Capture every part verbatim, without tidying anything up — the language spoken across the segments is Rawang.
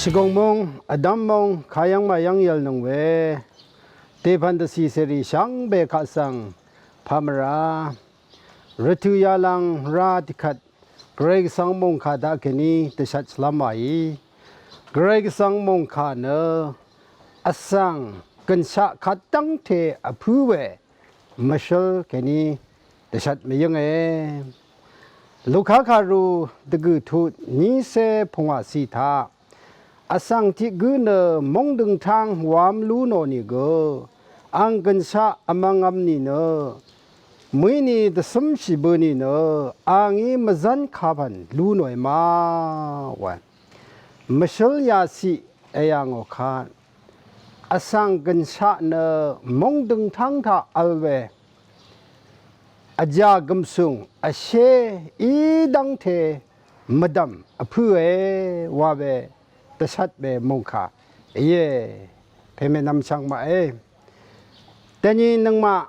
Shvgùng mung, vdv́m mung, kayv́ng mayv́ng yv̀lnøng we, dèpv̀n dvcì cèrì shvngbe kaq svng pà mvrá rvtø̀ yalvng rá dvkvt Gvray Gvsvng mòngkà taq kèní dvshvt shvlv́m wàí. Gvray Gvsvng mòngkà nø vsvng gønshaq kadv́ngte vpǿ we mvshǿl kèní dvshvt mvyǿnge. Luka kàru dvgø̀ tut nícé pungwàciq taq vsvng tiq gǿ nø móng døngtáng wám lú nò nìgø ang gønshaq vmvngvm nìnø mø̀íni dvcǿmshì bø nìnø a ngí mvzv́n kapv̀n lú nòe ma wa. Mvshǿl yaciq èyà ngò kvt vsvng gønshaq nø móng døngtáng taq vl we vjà gv̀msùng vshé í dv́ngte mvdv̀m vpǿe wa we dvshvt we mòngkà íe. Pèmènvm chvng maqe. Dèni nøngmaq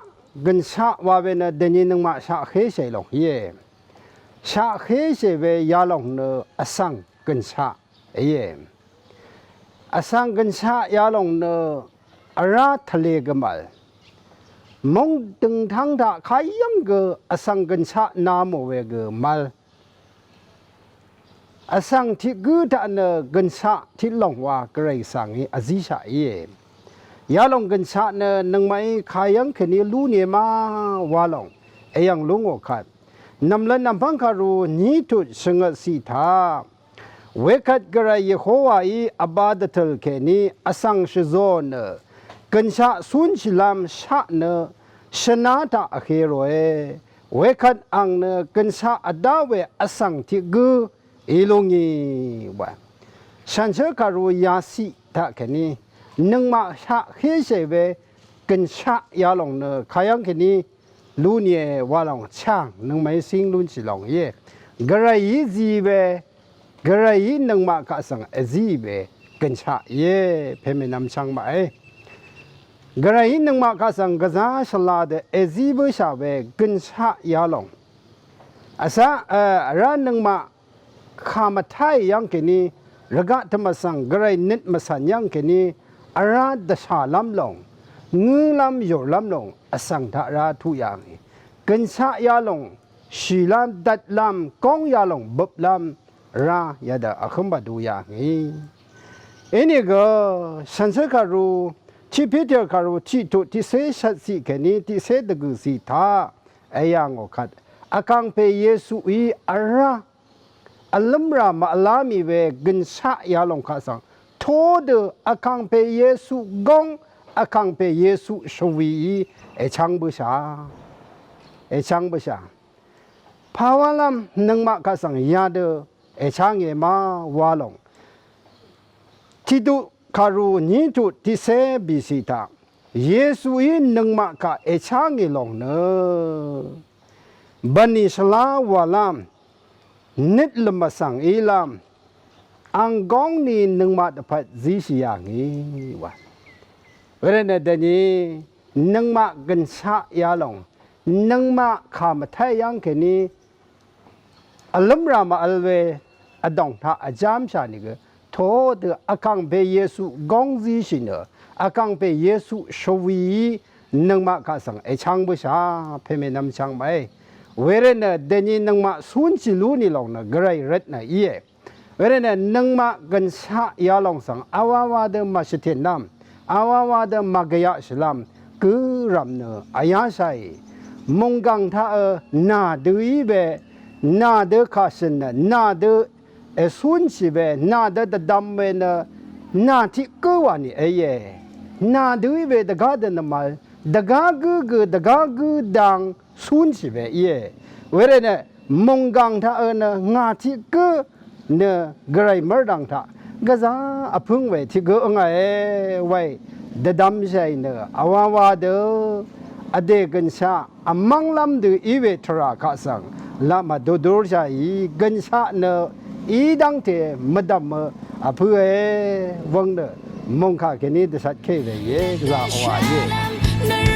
gønshaq wa we nø dèni nøngmaq shaqhéshì lòng íe. Shaqhéshì we yalòng nø vsvng gønshaq íe. Vsvng gønshaq yalòng nø vrá tvlē gø mvl. Móng døngtáng taq kayv́ng gø vsvng gønshaq na mò we gø mvl. Vsvng tiq gǿ taq nø gønshaq tiq lòng wa Gvray Gvsvng í vzíshaq íe. Yalòng gønshaq nø nøngmaqí kayv́ng kèní lú nìe ma wa lòng èyv̀ng lú ngò kvt nv̀mlvn nv̀mpv́ng kàru ní tut shvngøtciq taq wekvt Gvray Yehowaí vbā dvtø̀l kèní vsvng shvzō nø gønshaq cúnshìlv́m shaq nø shvná taq vhe ròe. Wekvt ang nø gønshaq vdá we vsvng tiq gǿ í lú ngì wa. Shànshér kàru yaciq taq kèní nøngmaq shaqhéshì we gønshaq yalòng nø kayv́ng kèní lú nìe wa lòng chàng nøngmaqí cíng lúnshì lòng íe. Gvrayí zi we, Gvrayí nøngmaq kaq svng èzí we gønshaq íe. Pèmènvm chvng maqe. Gvrayí nøngmaq kaq svng gvzá shvla dø èzí bǿshà we gønshaq yalòng. Vsaq, e, vrá nøngmaq kà mvtáì yv́ng kèní rvgaq tvmvsvng Gvray nøt mvcv̀n yv́ng kèní vrá dvshàlv́m lòng, ngǿlv́m yùrlv́m lòng vsvng taq rá tuq yà ngì. Gønshaq yalòng shìlv́m, dvtlv́m, góng yalòng bøplv́m rá yadø vhǿm vdu yà ngì. Inìgø shànshér kàru tiq Piter kàru tiq tut tiqcé shvtciq kèní tiqcé dvgø̀ciq taq èyà ngò kvt Vkàngpè Yesuí vrá vlǿmrà màvlá mì we gønshaq yalòng kaq svng tó dø Vkàngpè Yesu góng, Vkàngpè Yesu shvwìí ècháng bǿshà. Ècháng bǿshà. Pàwálv́m nøngmaq kaq svng yadø èchánge ma wa lòng. Tiqduq kàru ní tut tiqcé bìcì taq Yesuí nøngmaq kaq èchánge lòng nø bv̀nlì shvlá wàlv́m nøt lø̀m vsvng ílv́m ang góng ni nøngmaq dvpvt zíshì yà ngì wa. Wervtnø dèni nøngmaq gønshaq yalòng nøngmaq kà mvtá yv́ng kèní vlǿmrà màvl we vdòng taq vjámshà nìgø tó dø Vkàngpè Yesu góng zíshì nø Vkàngpè Yesu shvwìí nøngmaq kaq svng ècháng bǿshà. Pèmènvm chvng maqe. Wervtnø dèni nøngmaq cúnshì lú nì lòng nø Gvray rvtnø íe. Wervtnø nøngmaq gønshaq yalòng svng vwawa dø màshvtìnlv́m, vwawa dø màgvyaqshìlv́m gǿrv̀m nø vyáshàì. Mònggàng taqø nà dø í we, nà dø kàshø̀n nø, nà dø ècúnshì we, nà dø dvdvm we nø, nà tiq gǿ wà nì íe. Nà dø í we dvgá dø nvmvl, dvgá gǿ gø, dvgá gǿ dang, cúnshì we íe. Wervtnø mònggàng taqø nø ngà tiq gǿ nø Gvray mv́rdv̀ng taq gvzá vpǿng we tiq gǿ ǿngàe wae. Dvdvmshàì nø vwawa dø vdè gønshaq vmv́nglv́m dø í we tvrà kaq svng laq màdudurshàì gønshaq nø í dv́ngte mvdv̀mø vpǿe wvng nø mòngkà kèní dvshvtké we íe gvzà vwà íe.